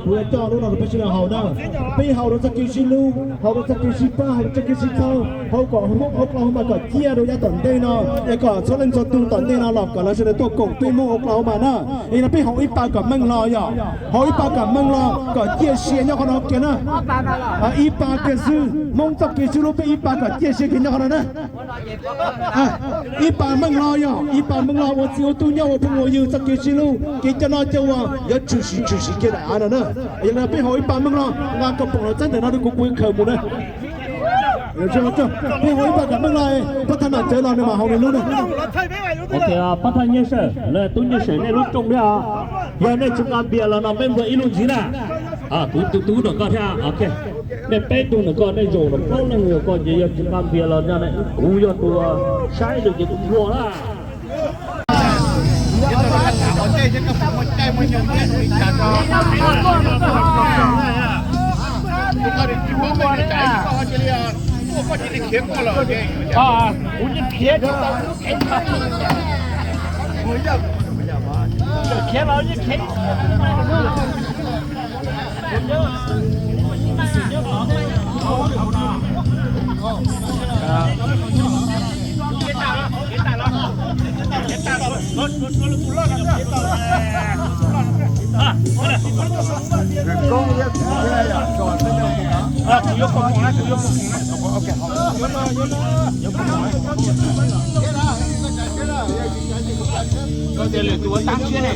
Kuv yuav coj lub no rau peb sib haus na. Peb haus rau txoj kev sib hlub, haus rau txoj kev sib pab, haus rau txoj kev sib txhawb, haus kom Hmoob Oklahoma kom ciaj rau yav tom ntej no, es kom txhua leej txhua tus tom ntej no los kom lawv sawv daws tuaj koom peb Hmoob Oklahoma na. Es no peb haus ib pas kom meej los yom, haus ib pas kom meej los kom ciaj sia nyob qhov no kiag na. Ib pas kiag xwb, Hmoob txoj kev sib hlub peb ib pas kom ciaj sia kiag nyob qhov no na. Ib pas meej los yog ib pas meej los ua txiv ua tub nyob ua phooj ua ywg txoj kev sib hlub kev coj noj coj ua yuav tshwm sim tshwm sim kiag daim av no na. Yog li peb haus ib pas meej los nqa kom pom los txaib ntawm no rau kuv, kuv khaws mus na. Peb haus ib pas kom meej los, pab thaj nam txawv los nws mam haus nws lub na. Pab thaj Nyiaj Sawm, lawv tub Nyiaj Sawm nej lub rooj thiab, yog nej tsis nqa npias los no peb nplua ib lub ntxiv na. Kuv tus tub ntawm koj thiab, nej peb tug ntawm koj nej zaum los plaub leej zaum koj ces yog tsis nqa npias los no kuv yog tus saib lwm ces kuv nplua na. Kuv yeej khiav, khiav los yeej khiav. Koj tias lwm tus ua tab siab ne.